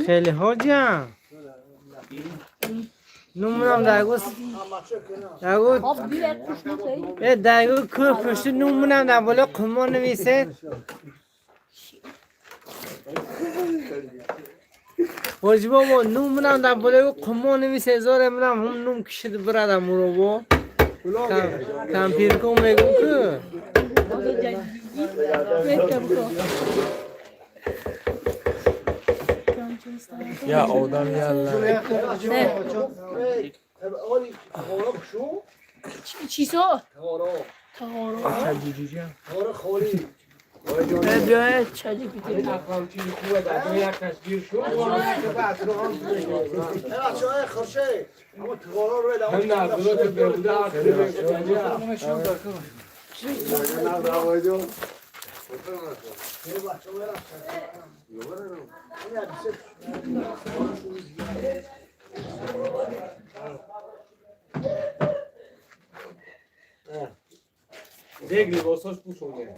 خیلی حاجم نمونم درگوز درگوز درگوز که پشت نمونم در بالا قمان نویسه حاجی بابا نمونم در بالا قمان نویسه هزار منم هم نم کشید برادم رو با کمپیر کن میگم که Ya odam yalla. چیزا؟ تغارو چه Deg لباساش پوشونده.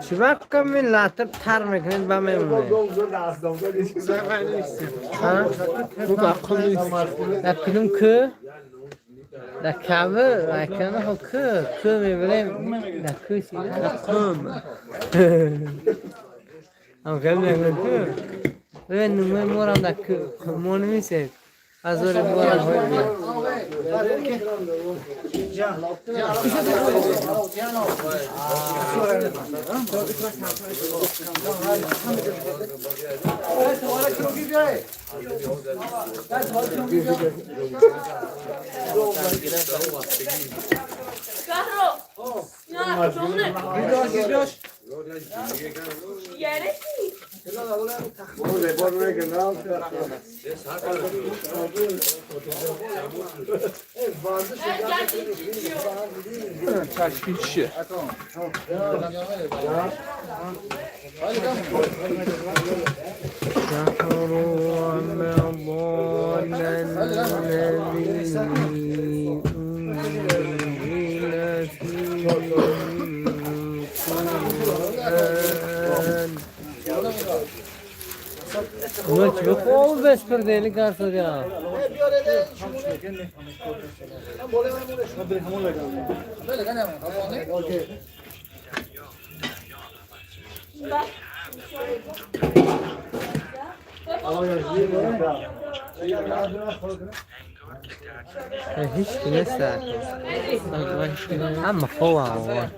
چی کم این لطف تر میکنید با میمونه در کدوم که در کبه مکنه خب که که میبریم در که چی در قم هم خیلی میگن که ببین نمه مورم در که قمو نمیسید از اون مورم های بیا شهر رمضان الذي أنزل فيه القرآن. خوب بس پردیلی کار سریا. هیچ کی نیست. اما خوبه.